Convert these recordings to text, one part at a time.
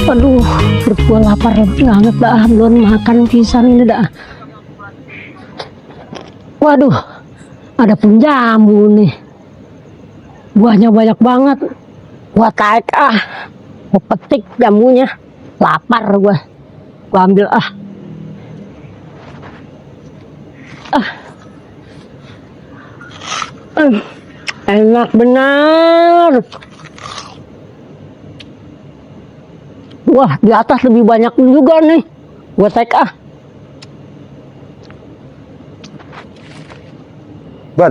Aduh, perut gua lapar banget dah, belum makan pisan ini dah. Waduh, ada pun jambu nih. Buahnya banyak banget. Gua tarik gua petik jambunya. Lapar gua. Gua ambil enak benar. Wah, di atas lebih banyak juga nih. Gua take Ban,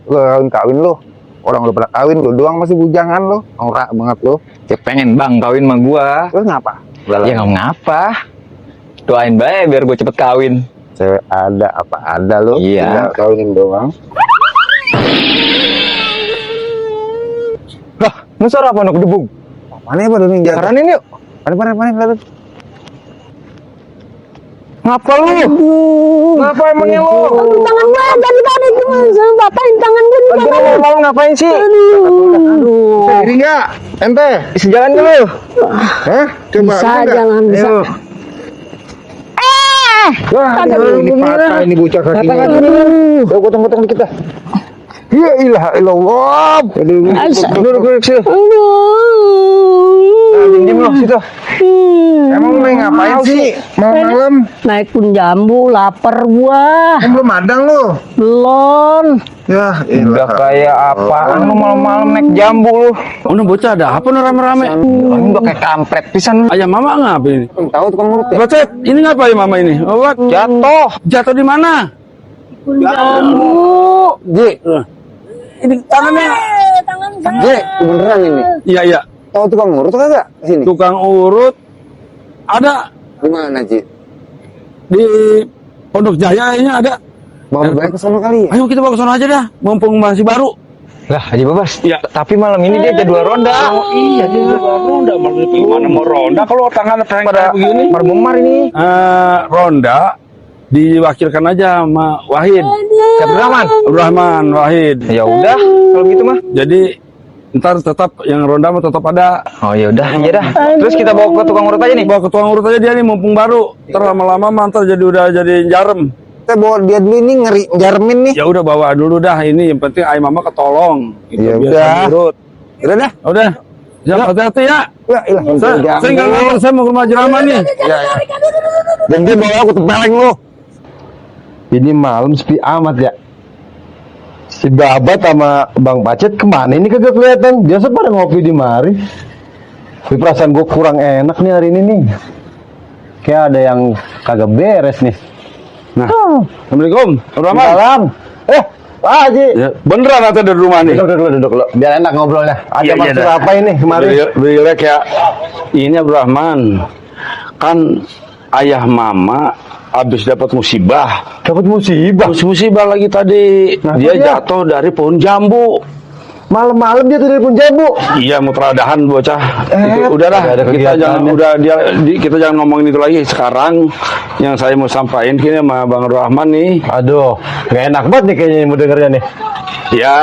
lo kawin lo. Orang lo pernah kawin, lo doang masih bujangan lo. Norak banget lo. Ya pengen bang kawin sama gua. Lo ngapa? Ya nggak ngapa. Doain bae biar gue cepet kawin. Cewek ada apa ada lo. Iya. Tinggal kawinin doang. Lah, ini suara apa anak debung? Mana ya pada nih? Saranin yuk. Mana. Ngapa lu? Ngapa emangnya lu? Aduh, tangan gua dari tadi cuma sama batakin tangan gua nih. Aduh, mau ngapain sih? Aduh. Diri nggak? Ente? Bisa jalan gak lu? Hah? Coba. Bisa, nggak? jangan bisa. Ayo. Wah, ini patah ini bocah kakinya. Aduh. Potong dikit dah. Ya ilah ilallah. Aduh, duduk sini. Diam lo situ. Emang lu ngapain sih? Malam Naik pun jambu, lapar gua. belum madang lu. Belum. Ya, Udah kayak apaan lu malam-malam naik jambu lu? Udah bocah ada apa nih rame-rame? Ini udah kayak kampret pisan lu. Ayam mama ngapa ini? Tahu tukang urut ya? Bocet, ini ngapa ya mama ini? Oh, what? Jatuh. Jatuh di mana? Pun jambu. Ji, Ini tangannya. Ji, beneran ini. Iya. Tahu tukang urut kagak? Sini. Tukang urut ada Di mana, Ji? di Pondok Jaya ini ada. Bawa balik ke sana kali ya? Ayo kita bawa ke sana aja dah, mumpung masih baru. Lah, Haji Babas. Iya. Tapi malam ini dia jadwal ronda. Oh iya, dia ronda. Gimana mau ronda kalau tangan pada begini? Marmumar ini. Ronda diwakilkan aja sama Wahid. Siapa Rahman? Rahman Wahid. Ya udah, kalau gitu mah. Jadi ntar tetap yang ronda mah tetap ada. Oh ya udah, iya dah. Terus kita bawa ke tukang urut aja nih. Bawa ke tukang urut aja dia nih mumpung baru. Ntar lama-lama mah ntar udah jadi jarem. Kita bawa dia dulu ini ngeri jarmin nih. Ya udah bawa dulu dah ini. Yang penting ayam mama ketolong. Gitu, Ya biar udah. urut. Udah dah. Udah. Jangan hati-hati ya. Ya ilah. Saya nggak ngantar, saya mau ke rumah Haji Rahman nih. Ya. Dan dia bawa aku tempeleng lu. Ini malam sepi amat ya. Si Babat sama Bang Pacet kemana ini kagak kelihatan? Biasa pada ngopi di mari. Tapi perasaan gue kurang enak nih hari ini nih. Kayak ada yang kagak beres nih. Nah, Assalamualaikum. Rahman. Salam. Pak Haji. Ya, beneran ada di rumah nih. Duduk lo. Biar enak ngobrolnya. Ada Iya, maksud dah. apa ini kemarin? Bilek ya. Ini Abdurrahman. Kan ayah mama habis dapat musibah. Dapat musibah. Musibah lagi tadi. Kenapa Dia dia? jatuh dari pohon jambu. Malam-malam dia dari pun jambu. Iya, mau peradahan bocah. Udah dah, ada kita jangan kegiatannya. kita jangan ngomongin itu lagi sekarang. Yang saya mau sampaikan kini sama Bang Rahman nih. Aduh, gak enak banget nih kayaknya mau dengernya nih. Ya,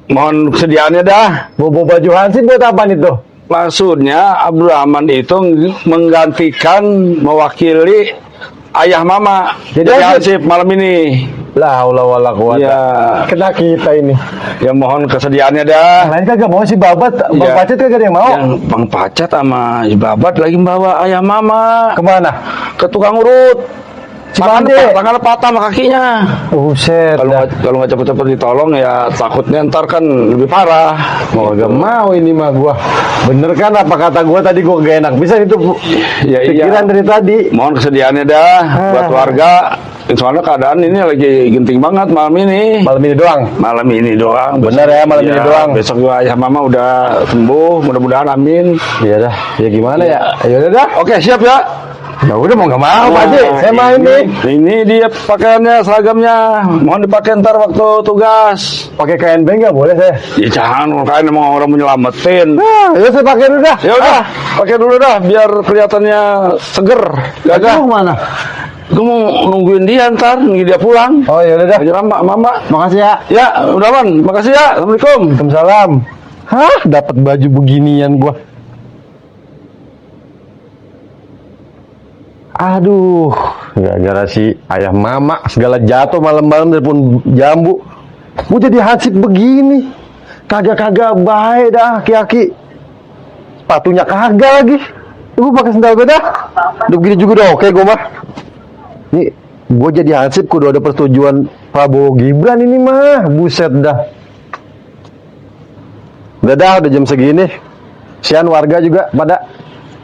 mohon kesediaannya dah. Bobo baju Hansip buat apa nih tuh? Maksudnya Abdurrahman itu menggantikan mewakili ayah mama. Jadi Jadi Hansip? Hansip malam ini. La haula wala quwata. Ya, Kena kita ini. ya mohon kesediaannya dah. Yang lain kagak mau si Babat, Bang Iya. Pacet kagak ada yang mau. Yang Bang Pacet sama si Babat lagi bawa ayah mama Kemana? ke tukang urut. Cimande. Tangannya patah sama kakinya. Buset. Kalau nggak cepet-cepet ditolong ya takutnya ntar kan lebih parah. Mau gak mau ini mah gua. Bener kan apa kata gua tadi gua gak enak. Bisa itu Ya, pikiran dari tadi. Mohon kesediaannya dah buat warga. Soalnya keadaan ini lagi genting banget malam ini. Malam ini doang. Malam ini doang. Bener ya, malam ini doang. Besok juga ayah mama udah sembuh, mudah-mudahan amin. Iya dah. Ya gimana ya? Ayo dah. Oke, siap ya. Ya udah mau gak mau Pak Haji. Saya main nih. Ini dia pakaiannya, seragamnya. Mohon dipakai ntar waktu tugas. Pakai KNB nggak boleh saya? Ya jangan, kain emang orang menyelamatin. Ya saya pakai dulu dah. Ya udah, pakai dulu dah biar kelihatannya seger. Mau Gagah. mana? Gue mau nungguin dia ntar, nungguin dia pulang. Oh ya udah dah. Aja mama. Makasih ya. Ya, udah man. Makasih ya. Assalamualaikum. Waalaikumsalam. Hah, dapat baju beginian gua. Aduh, gara-gara si ayah mama segala jatuh malam-malam dari pohon jambu. Gue jadi hansip begini. Kagak-kagak baik dah aki-aki. Sepatunya kagak lagi. Gue pakai sendal beda. Udah begini juga udah oke gue mah. Nih, gue jadi hansip kudu ada persetujuan Prabowo Gibran ini mah. Buset dah. Udah jam segini. Sian warga juga pada.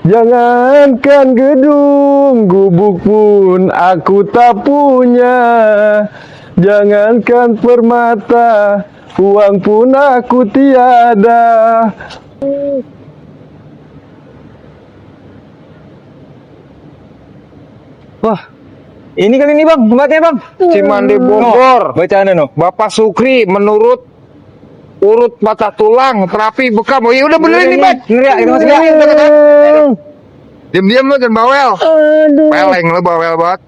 Jangankan gedung, gubuk pun aku tak punya. Jangankan permata, uang pun aku tiada. Wah, ini kali ini bang, tempatnya bang. Cimande Bogor. Bacaan no. Bapak Sukri menurut urut patah tulang, terapi bekam. Oh iya udah benerin nih, Bang. Bener ya, ini masih ya. Diam-diam lu jangan bawel. Aduh. Peleng lu bawel banget.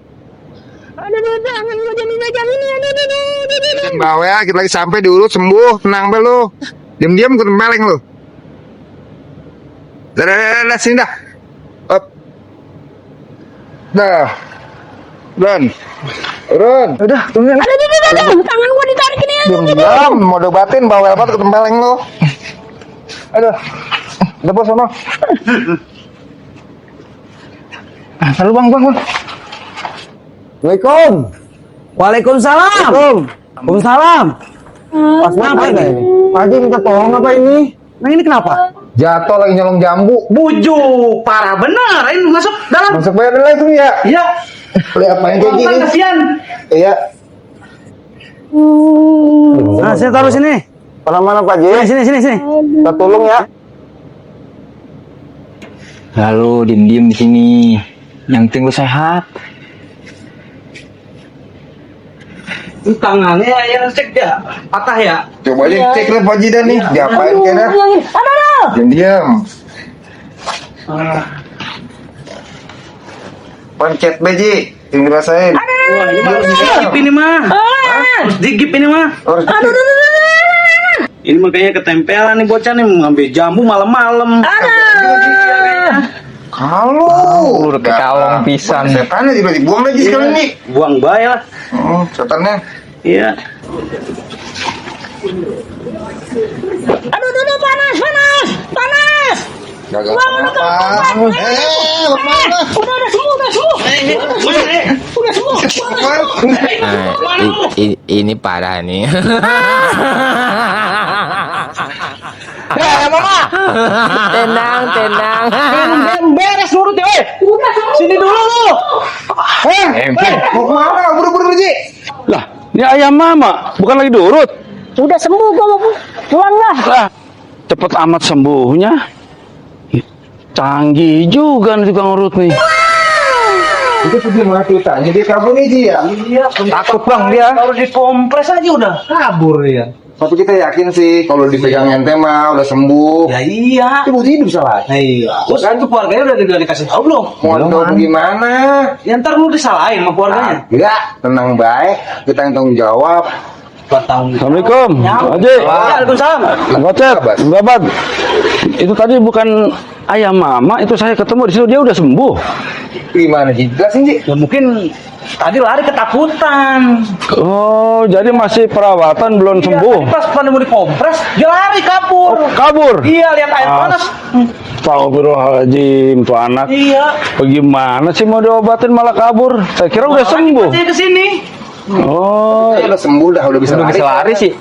Aduh, jangan gue jadi megang ini. Aduh. Jangan bawel, kita lagi sampai diurut sembuh, tenang be lu. Diam-diam gue peleng lu. Dah, sini dah. Up. Dah. Dan. Run. Udah, tunggu. Aduh, tangan gue ditarik ini. Diam, mau dobatin bawel banget ketempeleng lu. Aduh. Udah bos sama. Lalu bang. Assalamualaikum. Waalaikumsalam. Waalaikumsalam. Pas Apa ini? Pak Haji minta tolong apa ini? Nah ini kenapa? Jatuh lagi nyolong jambu. Bujuk, parah benar. Ini masuk dalam. Masuk bayar langsung ya. Iya. Beli apa yang kayak gini? Kasihan. Iya. Nah, saya taruh sini. Mana Pak Haji? Sini. Kita tolong ya. Lalu diem di sini. Yang penting lu sehat. Ini tangannya yang cek ya, patah ya. Coba aja cek lah Pak Haji dah nih. Diapain kena? Diam-diam. Pancet beji, yang dirasain. Digigip ini mah. Digigip ini mah. Ini makanya ketempelan nih bocah nih ngambil jambu malam-malam. Kalau udah kekalong pisan. Setannya juga dibuang lagi sekali nih. Buang bayi lah. Setannya. Iya. Aduh, panas. Gagal apa? Mana? Udah sembuh. Ini parah nih. Tenang. Beres nurut ya, sini dulu lu. Mau kemana? Buru-buru Ji. Lah, ini ayam mama, bukan lagi diurut. Udah sembuh gua mau pulang lah. Lah, cepet amat sembuhnya. Canggih juga nih tukang urut nih. Itu pergi ceritanya dia kabur nih Ji ya. Iya, Takut bang dia. harus dikompres aja udah kabur ya. Tapi kita yakin sih kalau dipegang ente mah udah sembuh. Ya iya. Itu bukti hidup salah. Nah, iya. Terus kan tuh keluarganya udah dikasih tahu belum? Mau tahu gimana? Ya ntar lu disalahin sama keluarganya. Enggak, tenang baik. Kita yang tanggung jawab. 4 tahun. Assalamualaikum, Haji. Waalaikumsalam. Gocep, Babat. Itu tadi bukan ayam mama, itu saya ketemu di situ dia udah sembuh. Gimana Ji? Jelasin Ji. Ya mungkin tadi lari ketakutan. Oh, jadi masih perawatan belum sembuh. Tadi pas mau dikompres, dia lari kabur. Kabur. Iya, lihat air panas. Astagfirullahaladzim, tuh anak. Iya. Bagaimana sih mau diobatin malah kabur? Saya kira udah sembuh. Saya kesini. Oh, Udah sembuh dah, udah bisa lari. sih.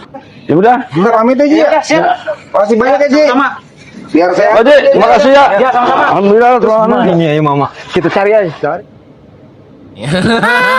ya udah. Kita pamit aja ya. Siap. Makasih banyak ya Ji. Sama. Biar saya. Haji, makasih ya. Ya, sama-sama. Alhamdulillah, tuh anak. Ini ya mama. Kita cari aja. Hahaha.